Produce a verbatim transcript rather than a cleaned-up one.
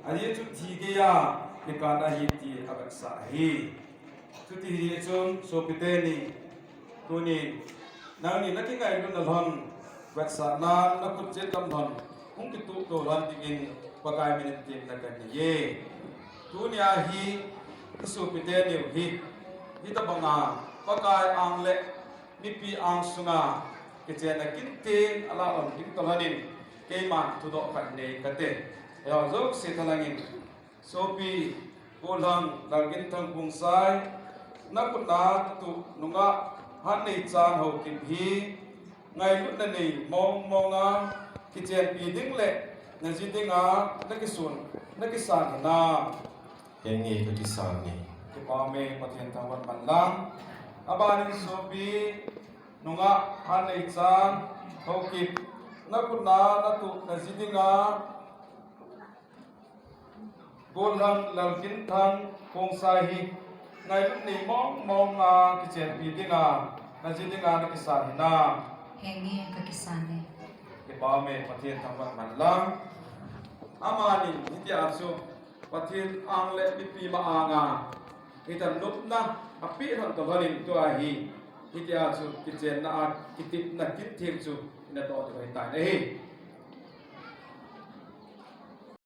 Ajeh chu thi geiya kikah ahi ti avetsah ahi. Chuti hi chun sopite ni, tunin nangni nakingailutna lhon, vetsahna nakhut chet lam lhon hung kituh to lhon dingin Pakai minin temna kanei e. Tunia hi i sopite niu hi, hitobanga Pakai ang le mipi ang sunga kichenna kinteng ala um ding tolhonin keiman thudoh khat nei kate. Eiho jouse thalangin, sopi Gollhang Lalginthang Khongsai, nakhutna tuh nungah Hatneichan Haokip hi ngailutna nei mong monga kichenpi ding le naji dinga nakisun, nakisan hinam? Henge, kakisan e. Kipah e, Pathen thangvah man lang. Abanin sopi nungah Hatneichan Haokip, nakhutna natuh naji dinga Gollhang Lalginthang Khongsai hi ngailutna nei mong monga kichenpi dinga naji dinga nakisan hinam? Henge, kakisan e. Kipah e, Pathen thangvah man lang. Amanin hitia chu Pathen ang le mipi ma anga hitia nopna apeh lhon tolhonin tua hi hitia chu kichenna a kitepna kinteng chu ina toh ding ahitai ahi.